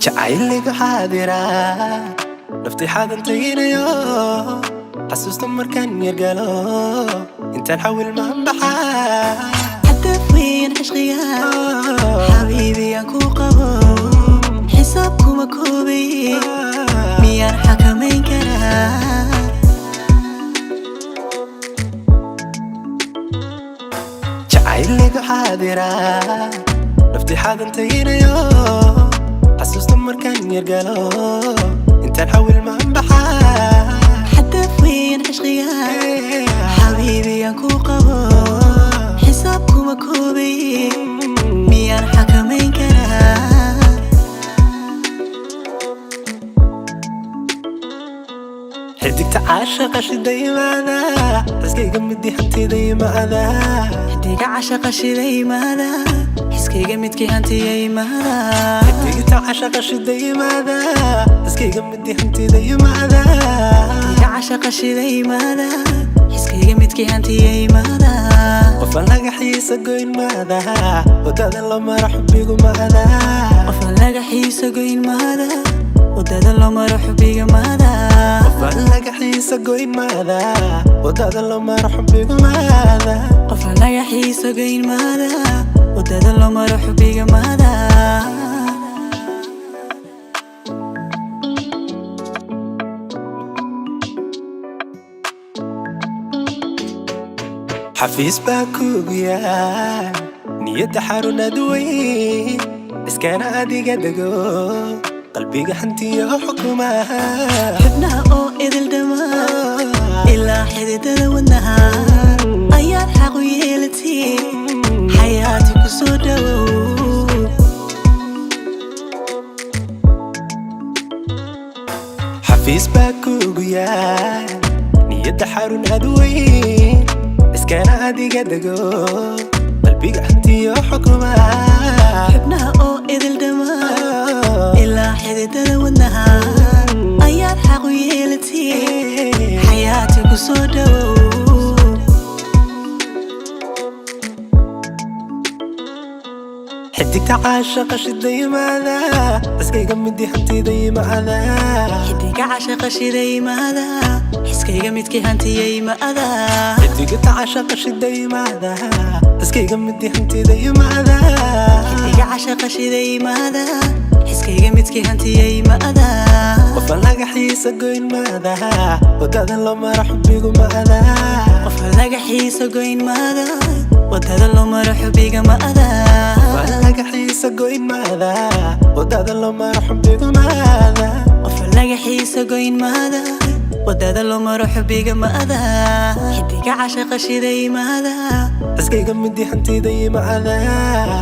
Jacayligu xaadira, nafti xaadantaynayo, xasuusta markaan yargalo, intaan xawil maan baxaa. Xadaaf weyn cishqiga, xabiibi, aan ku qabo, xisaab kuma koobay, miyaan xakamayn karaa? Jacayligu xaadira, nafti xaadantaynayo, xasuusta markaan yargalo, intaan xawil maan baxaa. Xadaaf weyn cishqiga, xabiibi, aan ku qabo, xisaab kuma koobay, miyaan xakamayn karaa? Xidigta caashaqa shiday imaada, xiskayga midii hantida imaada. Xidiga cashaqa shiday imaada, xiskayga midkii hantiya imaada. Xidigta caashaqa shiday imaada, xiskayga midii hantida imaada. Xidiga cashaqa shiday imaada, xiskayga midkii hantiya imaada. Qofaan laga xiisa goyn maada, wadada loo maro xubbigu maada. Qofaan laga xiiso goyn maada, wadada loo maro xubbiga maada. Qofaan laga xiisa goyn maada, wadada loo maro xubbigu maada. Qofaan laga xiiso goyn maada, wadada loo maro xubbiga maada. Xafiis baa kugu yaal niyadda, xarunad weyn, iskana adiga dego, qalbiga hantiyo xukumaha. Xubnaha oo idil dhammaan ilaa xididada wadnaha ayaad xaq u yeelatay, xayaati ku soo dhowow. Xafiis baa kugu yaal niyadda, xarun aad weyn, iskana adiga dego, qalbiga hantiyo xukumaha. Xubnaha oo idil dhammaan ilaa xididada wadnaha ayaad xaq u yeelatay, xayaati ku soo dhowow. Xidigta caashaqa shida yimaada, xiskayga midii hantida yimaada. Xidiga cashaqa shiday imaada, xiskayga midkii hantiya imaada. Xidigta caashaqa shida yimaada, xiskayga midii hantida yimaada. Xidiga cashaqa shiday imaada, xiskayga midkii hantiya imaada. Qofaan laga xiisa goyn maada, wadada loo maro xubbigu maada. Qofaan laga xiiso goyn maada, wadada loo maro xubbiga maada. Qofaan laga xiisa goyn maada, wadada loo maro xubbigu maada. Qofaan laga xiiso goyn maada, wadada loo maro xubbiga maada. Xidiga cashaqa shiday imaada, Xiskayga midii hantida yimaada.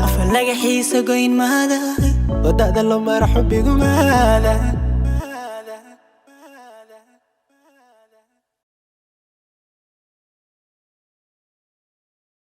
Qofaan laga xiiso goyn maada, Wadada loo maro xubbigu maada.